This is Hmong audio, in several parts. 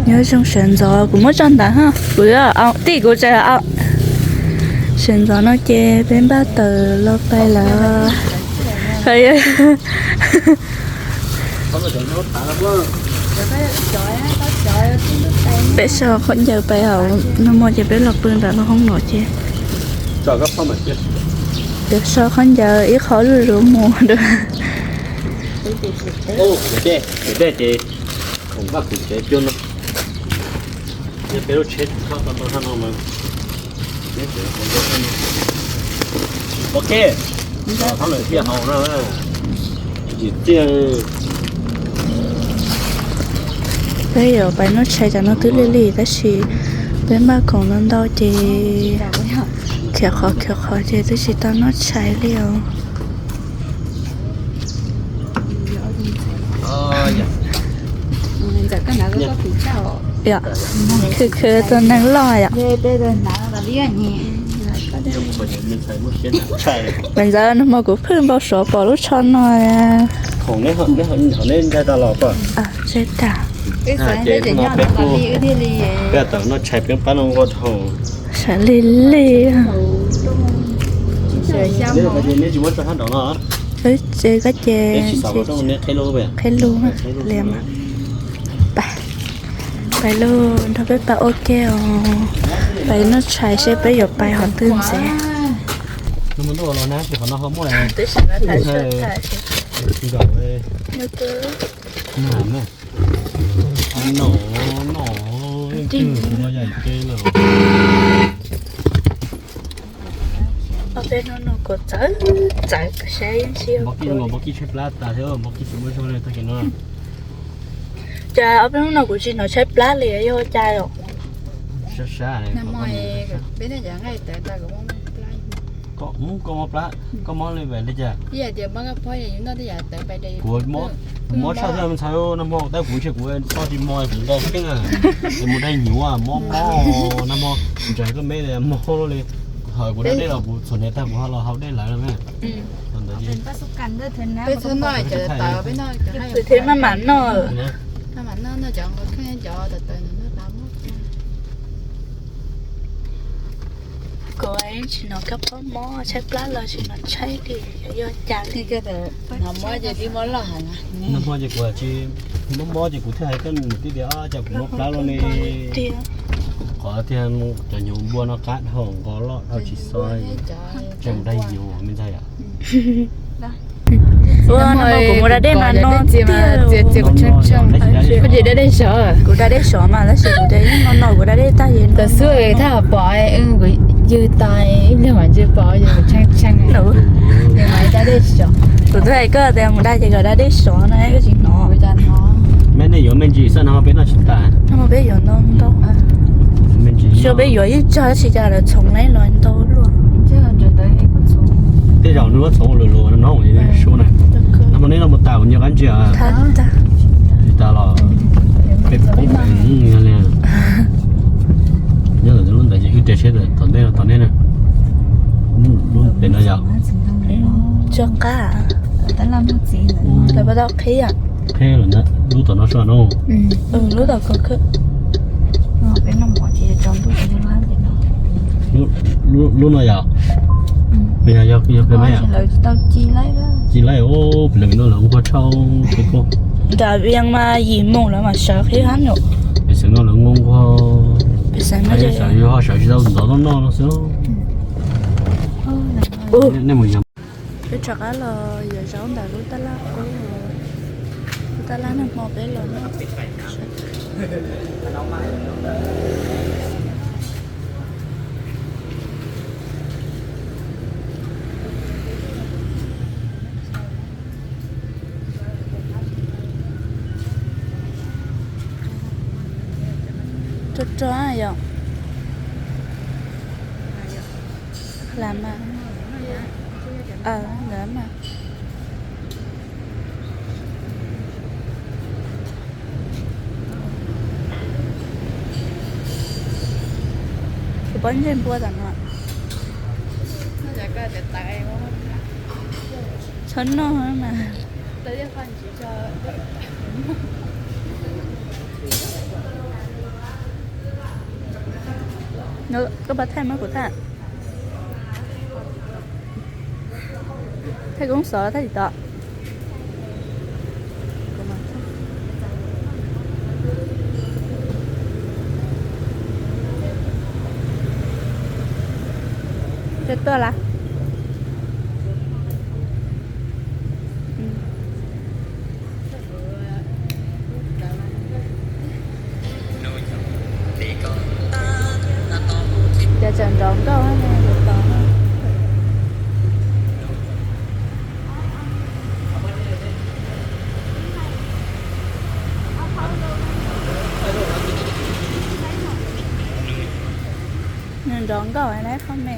Nyob zoo sawv ntxov kuv muab tso ntawd ha, kuv tij kuv tsa. Sawv ntxov no ces peb npaj tawm los pais lawm. Peb so khaub ncaws pais hauv no mog ces peb los pw ntawm lub hoob no ces. Peb so khaub ncaws ib qho zuj zus mus dua. Peb yuav pais noj tshais, tam no twb lig lig tab sis peb npaj khoom no ntau ces khiav qhov khiav qhov ces twb tsis tau noj tshais li os. Khwv khwv tus neeg loj yom. Mas ntxawm no mas kuv phwj npau suav pom lub tsho no. Sawv lig lig. Ces koj ces qhib lub li. Pais lauj, nrog peb pais ua ke os. Pais noj tshais seb peb yuav pais qhov twg ntxiv. Ob peb hnub no kuv txawv txawv saib yeej tsis yog kuv. Ces ob peb hnub no kuv tsis hnov tshaib plab li, yog ua cas os? Koj mob li cas? Kuv mob tshaj thiab ntxhais, nag hmo tab kuv ntshe kuv txoj tsis mob kuv nqa kheej es mus dai hnyuv mob mob ntsais koj me mob li. Hawm kuv da dej los kuv txhuam hniav tag kuv ho los haus dej lawm na. Thiab maj mam noj. Kuv tsis hnov kab phob mob tshaib plab los tsis hnov tshaib li, yog cas li. Nag hmo ces kuv tsis mob mob ces kuv thiaj hais koj niam tij tias cas kuv mob plab loj li. Qhov tiag cov hnyuv npua no qab dhau nqo loj dhau tsis xo, tsam mus dai hnyuv me ntxhais yom. Kuv mus da dej mas no tiag. Koj ces da dej sov. Kuv da dej sov mas tab sis kuv no no kuv da dej tag. Tam xub thaj pom kuv yug tas ib nyuag mam ntsis pom yog kuv tshee tshee. Kuv twb hais koj tias mus da ces kom da dej sov no koj tsis hnov. Me nej yuav me ntsis xwb no peb noj tsis tas. Peb yuav ntau ntau. Xyov peb yuav ib tsag tsis cas lawv txhoov lawv los ntau luaj. Tej zaum nws muab txhoov lus lus no su na. Nag hmo neb noj mus tas kuv nyob qab ntsia. Tsis tas los peb poob li. Nyob ntawm lub ntawd ces wb rau siab tom ntej no tom nej na. Lub pem no yog. Tso qab. Lawv puas tau qhib? Qhib lawm ntag, lub tom no sua no. Lub tom ko. Lub no yog, yog, yog pem no yog. Ci laij, pem no lawv ua qhua tshauj. Nram Vias mas yim moos lawv mam sawv qhib hab no. Pem xeev no lawv ua qhua, pem xeev no sawv yus ho sawv tsis tau ntxov noj noj no xwb. Nej mus yog. Peb rov qab los yuav zaub ntawm lub tab laj qub, lub tab laj nag hmo peb los noj. Rog rog yom. Lam mas. Lam mas. Kuv pob ntseg npua tom no. Txhob noj mas. Tab sis qhov ntsis tso. Koj puas thaij muab kuv thaij? Thaij koob xov los thaij tim tod? Koj tuaj lawm. Ces tseem nrov nkauj ne, yuav tau. Nws nrov nkauj lawm qhov me.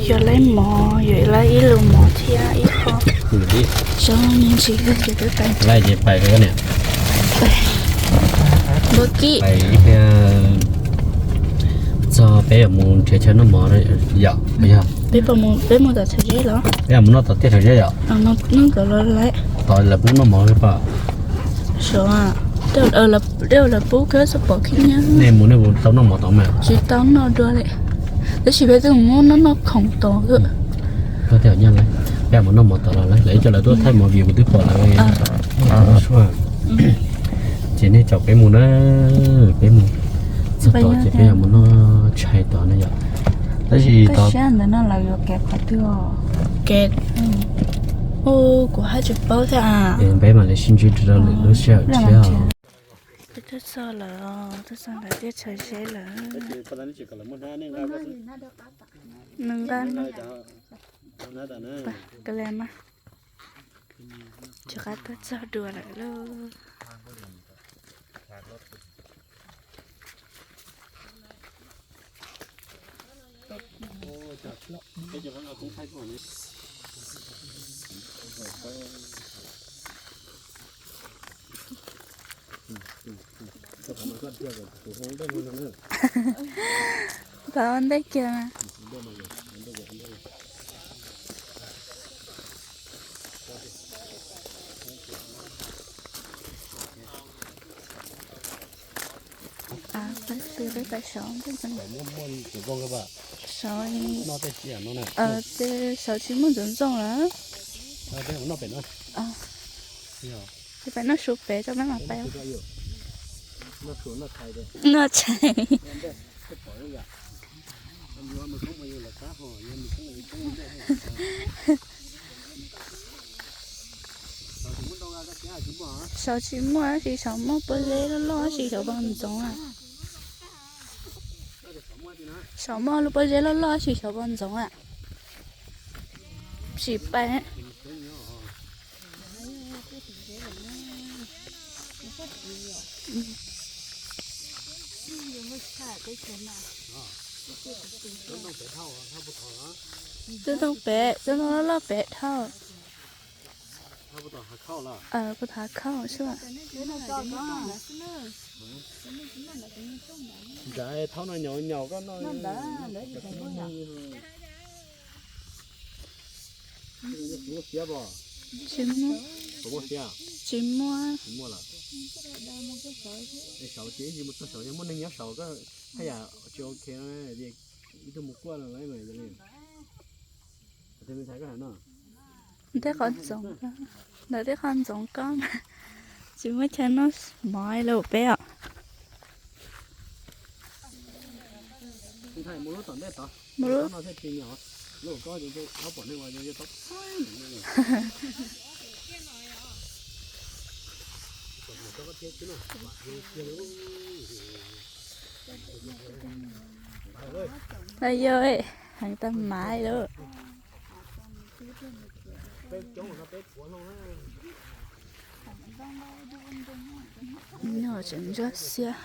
Yog laib mov, yog laib ib lus mov thiab ib qho zaub me ntsis ces twb pais. Laib ces pais. Npua kib. Txog peb yuav mus nrhiav chaw noj mov yom, yog. Peb puas mus, peb mus tom chaw zeb los? Peb yuav mus noj tom tej chaw zeb yom. Noj tom los lawm. Tom lawv pub noj mov li pom. Sov, tej lawv pub kawg xwb pom khib nyiab. Nej mus nej puas tau noj mov tod mas? Tsis tau noj dua li. Tab sis peb twb mus muab noj noj khoom tod. Koj tej nyiaj lawm, peb mus noj mov tod los lawm, lawv ib co lawv tuaj thaij mov view kuv twb pom lawv. Ces nej caum peb mus na, peb mus. Txog tod ces peb yuav mus noj tshais tod na yom. Tab sis tod ntawd no lawv yuav kev qhov twg? Kev, kuv haj tsis paub thiab. Peb mam li sib ntsib rau lwm lub sij hawm thiab. Peb tuaj txog lawm, tuaj txog ntawm tej chaw zeb lawm. Nws nqa, ka le mas, rov qab tuaj txog dua lawm lauj. Pab ua ntej kiag mas. Peb pais saud, saud, saud tsis muaj ntxoov ntxoo lawm. Ces pais noj su pem tso peb mam pais. Noj tshais. Saud tsis muaj, tab sis saud muaj pob zeb loj loj, tab sis saud pom ntxoov lawm. Saud muaj lub pob zeb loj loj, tab sis saud pom ntxoov lawm. Tsis pais. Twb tooj pem, twb tooj loj loj pem dhau. Puag tom hav khauj xwb. Tsis muaj, tsis muaj. Tej qhov ntxoov, ntawm tej qhov ntxoov koj mas tsis muaj chaw noj mov li peb os. Yog, heev tag mas lawm. Nyob tseem ntsuab xiab.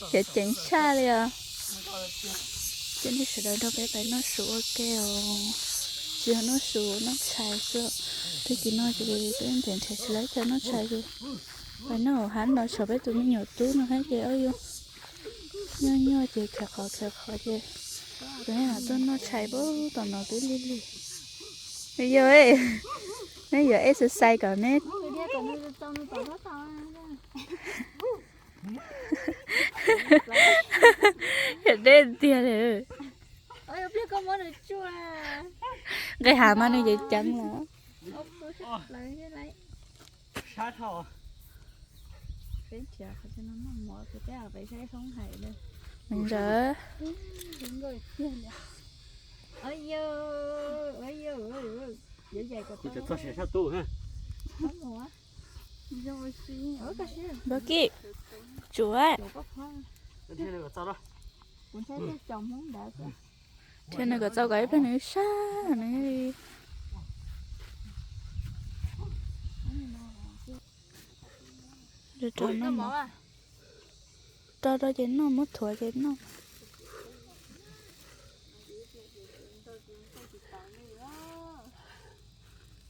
Ces ceev tshaj li os. Ces nej sawv daws nrog peb pais noj su ua ke os. Tsis yog noj su noj tshais xwb, tag kis no ces peb nrhiav nrhiav tsis tau chaw noj tshais ces pais noj hauv hav no, tshuav peb tus me nyuam tub no thiab ces nyuaj nyuaj ces khawv qhov khawv qhov ces peb tuaj noj tshais pab tom no twb lig lig. Yog, neb yuav exercise kom neb deb tiag li. Nqis hav mas nws ceev ceev lawm. Ntawd. Npawg Kib, tsuav. Thiab nws kom txaus kom ib pliag nws sab nws li. Rau rau ces noj, muab thuav ces noj.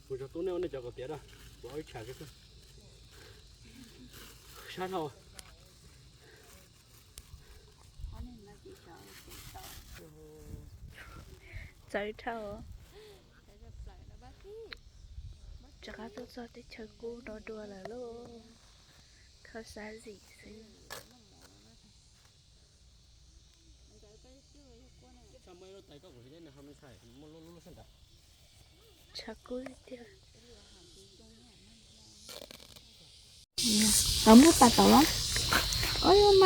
Kuv tub nej ua nej cov kom tiav da, kuv ua ib tsham xwb. Sab dhau. Txawv dhau. Rov qab tuaj txog teb chaws qub no dua lawm lauj. Kho xav zim xwb. Tshav kub tiag. Tau muab pas tau los?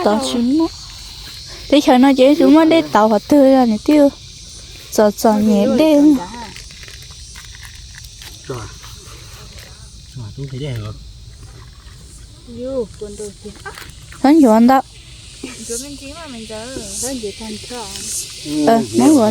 Tau tsis muaj. Teb chaws no ces tsis muaj dej tau qhov twg li, nws twb txom txom nyem dej. Txhob yuav ntau. Neb ua.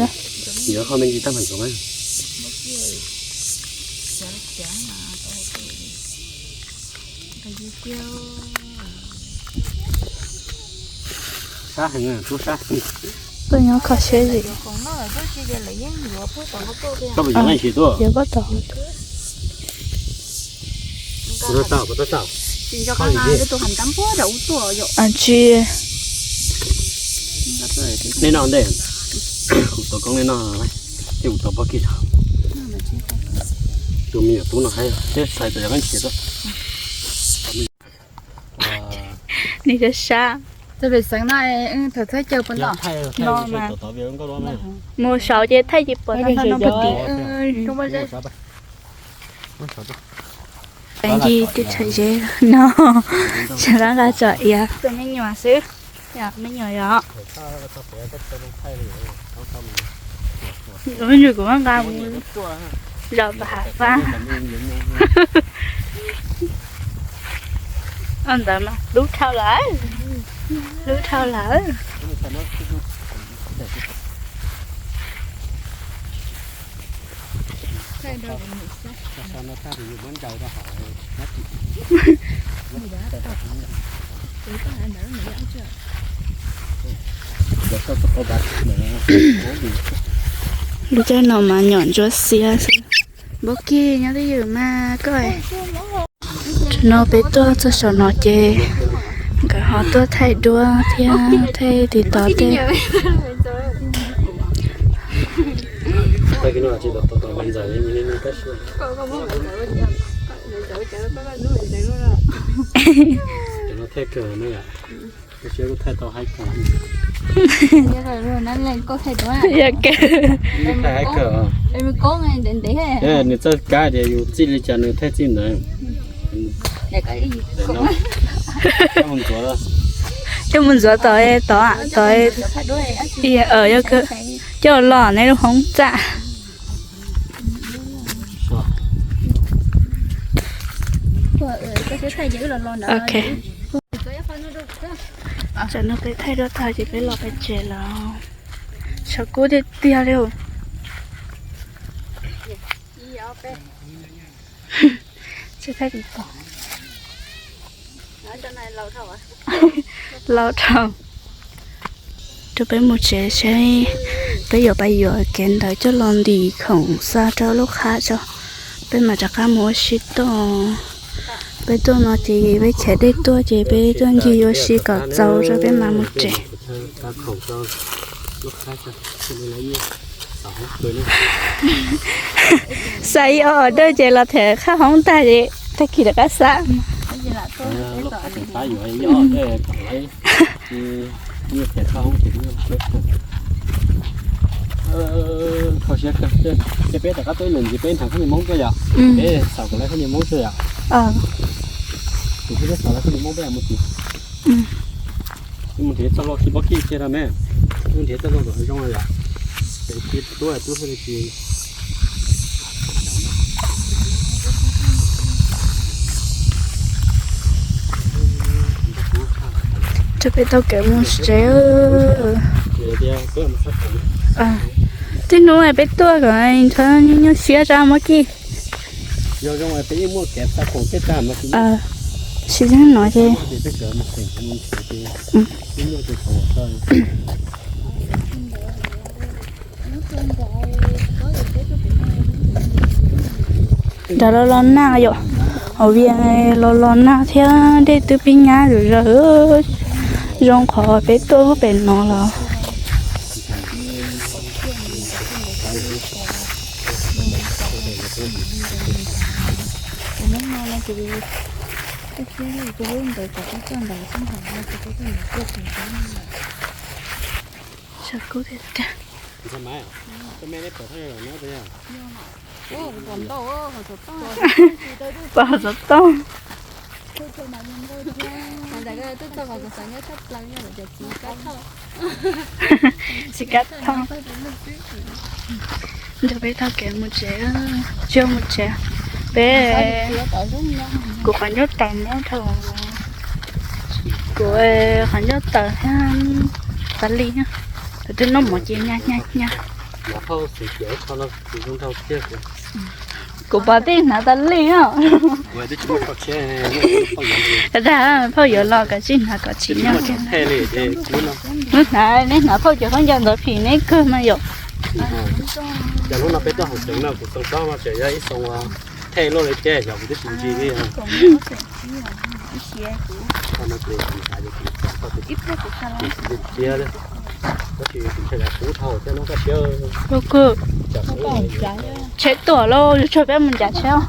Sab heev, tub sab. Tuaj nyob kho siab zim. Yuav pob tau. Tsis. Nej noj ntej, kuv tos koob nej noj, thiab kuv tos pob kib tso. Tus me nyuam tub no haib thiab, xaiv tau yog qeeb tsis tuaj. Nws sab sab. Txawm pem xeev no, thaum txhais caug puas nto no mas mus saud ces thaij tsis pom no no puag tim. Ncig teb chaws zeb no, sawv dab nqa tsom iav. Me nyuam xwb, me nyuam yog. Kuv nqa mus zos npam fab. Ntawd mas lub dhau lawm, lub dhau lawm. Lub caij no mas nyom ntsuab xiab xwb. Npawg Kib nyob twj ywm mas koj. Tam no peb tuaj txog saum no ces nkawd ho tuaj thaij duab thiab thaij tiv tov tej. Yog kawg. Nws txawj kab tias yus txij li cas nws thaij txij ntawd. Coj mus ntxuav tom, tom, tom, yog kawg. Coj los neb lub hoob txaj. Ok. Tam no peb thaij duab tag ces peb los peb tsev lawm. Tshav kub tiag tiag li. Tsis thaij tsis pom. Laus dhau. Rau peb mus tsev seb peb yuav pais yuav kev ntawd coj los ntim khoom xa rau lub qhab tso, peb mam rov qab mus ua si toj. Peb tuaj no ces peb khiav dej tuaj ces peb tuaj ncig ua si kom txaus rau peb mam mus tsev. Xa ib ob dej ces los them qhab hoob tag ces tag kis rov qab xa. Kho siab kawg. Ces peb rov qab tuaj ib lwm ces peb hnav khaub ncaws Hmoob tuaj yom? Peb xav kom lawv khaub ncaws Hmoob xwb yom? Tus peb xav lawv khaub ncaws Hmoob peb mus tim, mus nrhiav txoj hlua khi pob kij kiag rau me, mus nrhiav txoj hlua kom zoo yom? Ces khi tub tub xwb li. Rau peb taug kev mus tsev. Tib hnub peb tuaj kom nrhiav nyuaj siab rau pob kij. Sim no ces nrad los los nag yom, hauv vias los los nag thiab dej twb pib nyab zuj zus. Zoo qhov peb tuaj pem no los. Pom xov tooj. Tsis kab thauj. Nrog peb taug kev mus tsev, tsis mus tsev. Peb, kuv qhov ncauj tawv nyob rau, kuv qhov ncauj tawv thiab tas li, twb noj mov ces nyas nyas nyas. Kuv pom tej hnav tas li os. Dag, phauj yuav los kav tsij hnav kom tsis nyas. Neb hnav, neb hnav phauj cov khaub ncaws ntawd phim neb kawg mas yom. Ces lub no peb tuaj haus xeev no kuv xoo tob no tseem yog ib xoo thej luaj li thiab yog kuv twb tsis ntsis li. Tsheb tuaj lauj, yuav tsum peb mus ncav tsheb.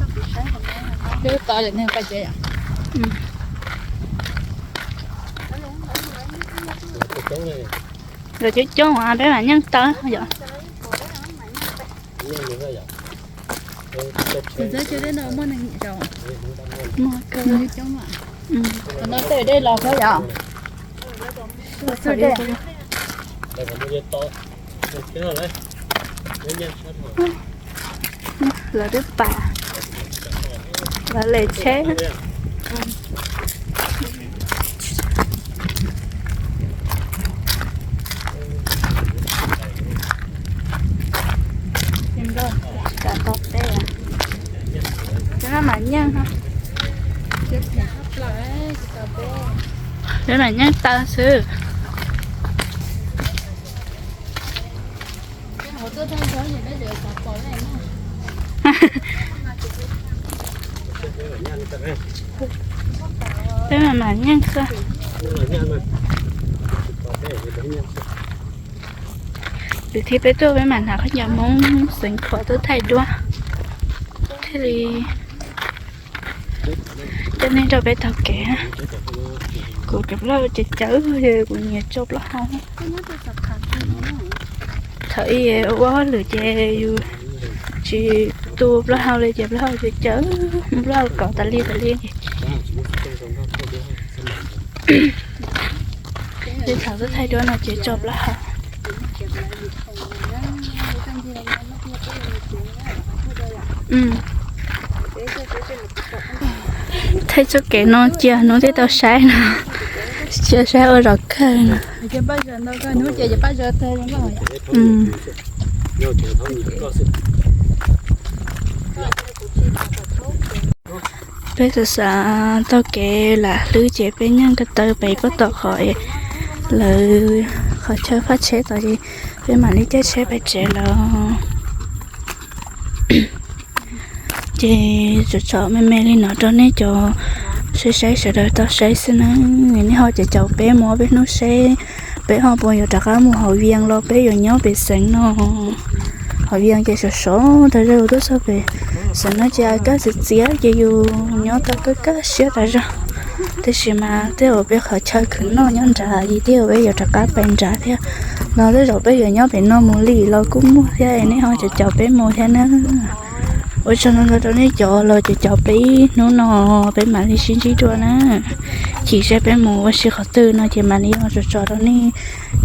Lawv coob coob peb mam nyeej tawb yom. Dej los kawg yom. Lawv twb pam, lawv lem tsheb. Tsis kam tau teb, peb mam nyeej, peb mam nyeej taw xwb. Peb mam mam nyeej xwb. Lwm thib peb tuaj peb mam hnav khaub ncaws Hmoob xeev khuam tuaj thaij duab thiaj li coj nej nrog peb taug kev. Kuv cov plaub hau cawv cawv, kuv nyiam tso plaub hau. Thaum ub ua hauj lwm ces yus tsis tu plaub hau li ces plaub hau cawv cawv, plaub hau kov tas li tas li. Ces thaum tuaj thaij duab no ces tso plaub hau. Thaij txoj kev no cia hnub twb tau saib no, cia saib ua zaum kawg no. Peb xav xav taug kev lam hlwb ces peb nyeej ko taw pem puag tom qhov lawv Qhov chaw phaj tsheb tod ces peb mam li caij tsheb pem tsev lawm. Ces tsom tsom me me li no rau nej cov saib saib sawv daws tau saib xwb na. Nej ho caum caum peb mus peb hnub seb peb ho puas yuav rov qab mus hauv Vias los peb yuav nyob pem xeev no. Hauv Vias ces sov sov tas zog, yus tuaj txog pem xeev no ces kaj txias txias ces yus nyob tau kaj kaj siab tas zog. Tiam sis mas tej zaum peb qhov chaw khwv noj nyob nrad ces tej zaum peb yuav rov qab pais nrad thiab. Los tej zaum peb yuav nyob pem no mus li los kuj muaj thiab, nej ho caum caum peb mus thiab na. Ua tsaug ntau ntau rau nej cov los caum caum peb ib hnub no, peb mam li sib ntsib dua na. Chim seb peb mus ua si qhov twg no ces mam li ho tso tso rau nej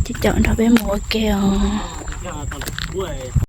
caum caum nrog peb mus ua ke os.